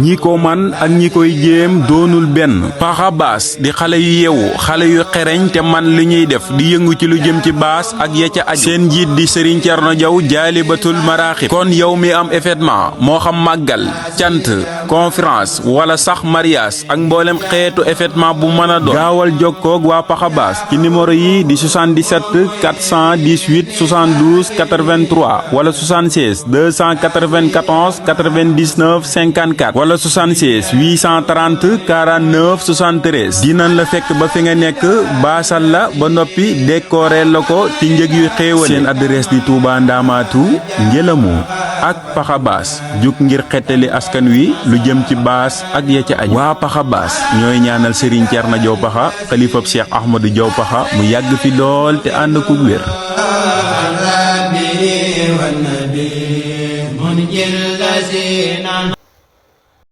ñi ko man ak ñi koy jéem doonul benn. Paxa baas di xale yu yeewu xale yu xereñ te man li ñuy def di yëngu ci lu jëm ci baas ak ya ca aju. seen njiit di Serigne Thierno Diaw jaalibatul maraaxib. kon yow mi am événement moo xam màggal cant conférence wala sax mariage ak mboolem xeetu événement bu mën a doon. gaawal jokkoog waa Paxa baas ci numéro yi di 77 418 72 83 wala 76 294 99 54 wala 76 830 49 73 dinañ la fekk ba fi nga nekk baasal la ba noppi décoré la ko ci njëg yu xéewal. seen adresse di Touba Ndamatu Ngelamu ak Paxa baas jug ngir xettali askan wi lu jëm ci baas ak ya ca aju. waa Paxa baas ñooy ñaanal Serigne Thierno Diaw Paxa xalifab Cheikh Ahmadou Diaw Paxa mu yàgg fi lool te ànd ku wér.